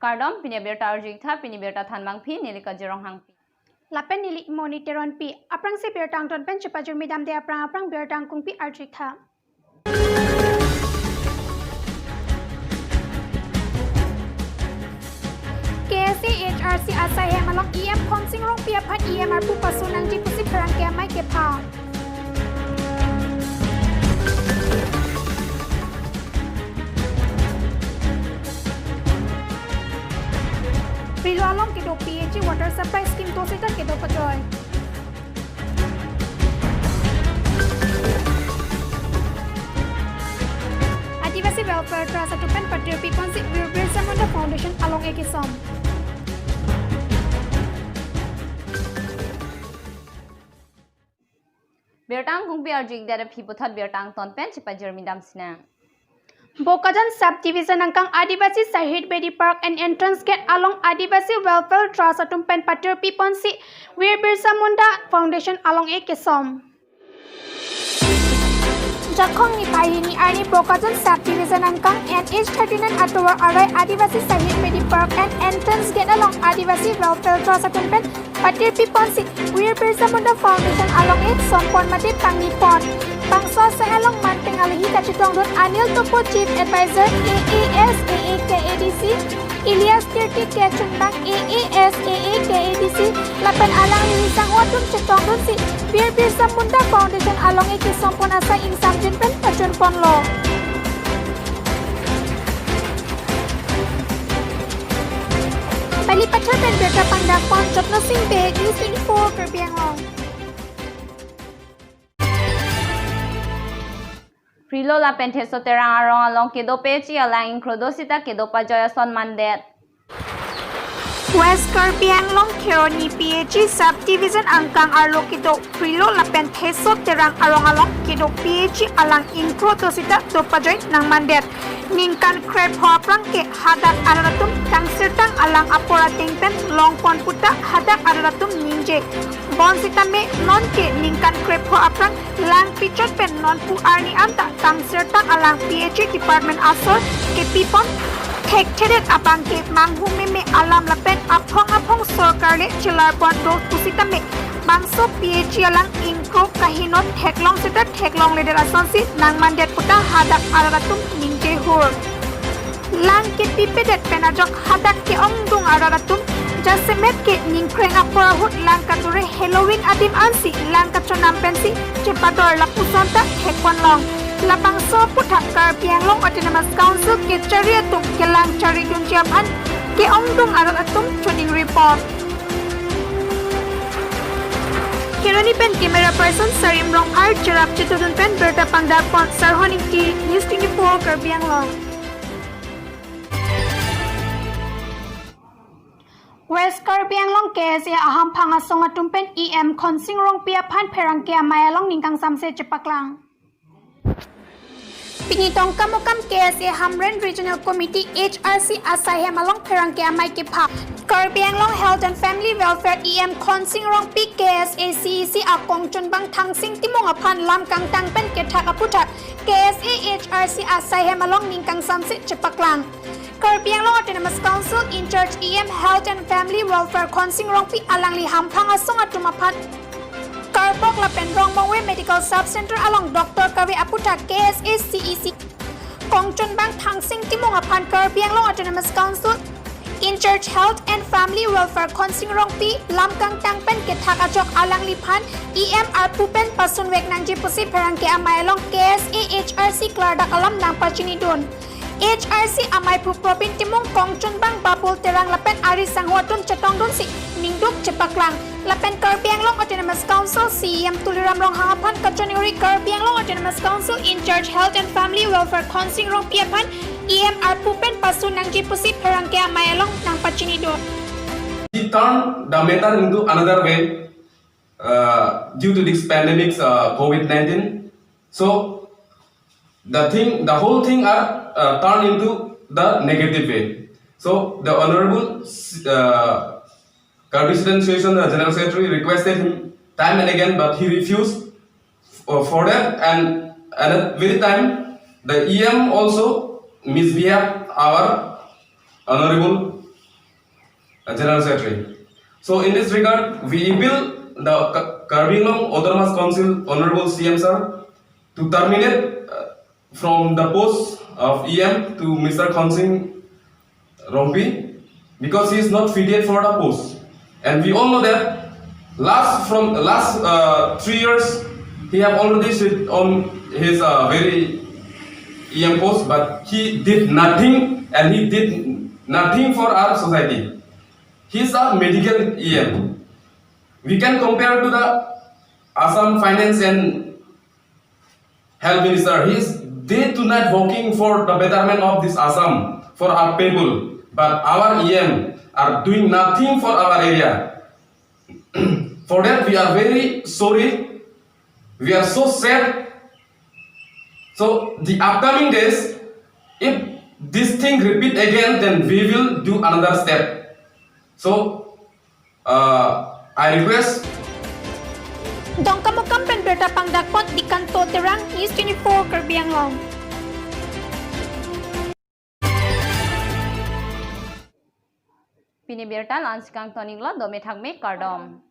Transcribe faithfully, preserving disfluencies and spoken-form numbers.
Kardom, pini abirta arju-ik tha, pini birta thanbangpi neli Kajir Ronghangpi. Lapen neli Moni Teronpi. Aphrangsi birta angton pen chepajirmi damde aphrang aphrang birta angkungpi arju-ik tha. K S A H R C asai hem along E M Khonsing Rongpi aphan E M arpu pasu nangji pusi pherangke amei kepha. Rilo along kedo P H E water supply scheme do seta kedo pajoi. Adivasi Welfare Trust atum pen patirpi ponsi Veer Birsa Munda Foundation along-e kesom. Birta angkungpi arju-ik det aphi puthot birta angton pen chepajirmi dam sinang. Bokajan Sub Division angkang Adivasi Shahid Bedi Park and entrance gate along Adivasi Welfare Trust atum pen patirpi ponsi Veer Birsa Munda Foundation along-e kesom. Jakhong niphai hini arni Bokajan Sub Division angkang N H thirty-nine atovar arai Adivasi Shahid Bedi Park and entrance gate along Adivasi Welfare Trust atum pen patirpi ponsi Veer Birsa Munda Foundation along-e sompon mate pangni pon. Bangso asai along manpeng alohi kachetongdun Anil Topo, Chief Advisor, A A S, A A K A D C, Elias Tirti Kechunbang, A A S, A A K A D C, lapen alangli sangho atum chetongdunsi Veer Birsa Munda Foundation along-e kesompon asai ingsamjin pen pachunponlo. Pali Pathar pen birta pangdakpon Jotno Sing Bey, News twenty-four Karbi Anglong. Rilo lapen Theso Terang arong along kedo P H E alang ingkro do seta kedo pajoi ason mandet. West Karbi Anglong Kheroni P H E Sub Division angkang arlo kedo Rilo lapen Theso Terang arong along kedo P H E alang ingkro do seta do pajoi nangmandet. Ningkan krepho aphrang ke hadak arat atum tangsirtang alang apor ateng pen longpon puta hadak arat atum ningje. Bonsitame nonke ningkan krepho aphrang lang pichot pen nonpu arni anta tangsirtang alang P H E department asor kepipon thekthedet abang ke manghu meme alam lapen aphong aphong sorkar le chelarpon do pusitame bangso P H E alang ingkro kahinon theklong seta theklongledet asonsi nangmandet puta hadak arat atum ningje hur. Lang kepipedet pen ajok hadak ke-ongdung arat atum jasemet ke ningkreng apor ahut lang kadure heloving adim ansi lang kachonam pensi chepador lapuson ta thekponlong. Labangso aputhak Karbi Anglong Autonomous Council kechari atum kelang charidunji aphan ke-ongdung arat atum choningripon. Kheroni pen camera person Sarim Ronghang cherap chetudun pen birta pangdakpon Sarhon Ingti, News twenty-four Karbi Anglong. West Karbi Anglong K S A ahamphang asong atum pen E M Khonsing Rongpi aphan pherangke amei along ningkangsamse chepaklang. Pini Dongkamukam K S A Hamren Regional Committee H R C asai hem along pherangke amei kepha. Karbi Anglong Health and Family Welfare E M Khonsing Rongpi, K S A C E C akongchunbang Thangsing Timung aphan lam kangtang pen kethak aputhak K S A H R C asai hem along ningkangsamse chepaklang. Karbi Anglong Autonomous Council in charge E M Health and Family Welfare Khonsing Rongpi alangli hamphang asong atum aphan Karbok lapen Rongmongve Medical Sub Center along doctor kave aputhak K S A C E C kongchunbang Thangsing Timung aphan Karbi Anglong Autonomous Council in charge Health and Family Welfare Khonsing Rongpi lam kangtang pen kethak ajok alangliphan E M arpu pen pasunvek nangji pusi pherangke amei along K S A H R C klardak alam nangpachinidun. H R C amei aphu Probin Timung, kongchunbang Babul Terang lapen ari sangho atum chetongdunsi ningduk chepaklang. Lapen Karbi Anglong Autonomous Council C E M Tuliram Ronghang aphan kachoningri Karbi Anglong Autonomous Council in charge Health and Family Welfare Khonsing Rongpi aphan E M arpu pen pasu nangji pusi pherangke amei along nangpachinidun. He turned the matter into another way uh, due to this pandemic, uh, COVID nineteen. So the thing, the whole thing are uh, turned into the negative way. So the Honorable uh, Karbi Student Association uh, General Secretary requested him time and again, but he refused uh, for that. And, and at very time, the E M also misbehaved our Honorable uh, General Secretary. So in this regard, we appeal the Ka- Karbi Anglong Autonomous Council Honorable C M sir to terminate uh, from the post of E M to Mister Khonsing Rongpi because he is not fitted for the post. And we all know that last from last uh, three years he have already sit on his uh, very E M post, but he did nothing and he did nothing for our society. He is a medical E M. We can compare to the Assam Finance and Health Minister. He is day to night working for the betterment of this Assam, for our people. But our E M are doing nothing for our area. For that, we are very sorry. We are so sad. So the upcoming days, if this thing repeat again, then we will do another step. So uh, I request. Dongkamukam pen birta pangdakpot Dikanto Terang, News twenty-four Karbi Anglong. Pini birta la-an si kangton-iklo, dome thakme, kardom.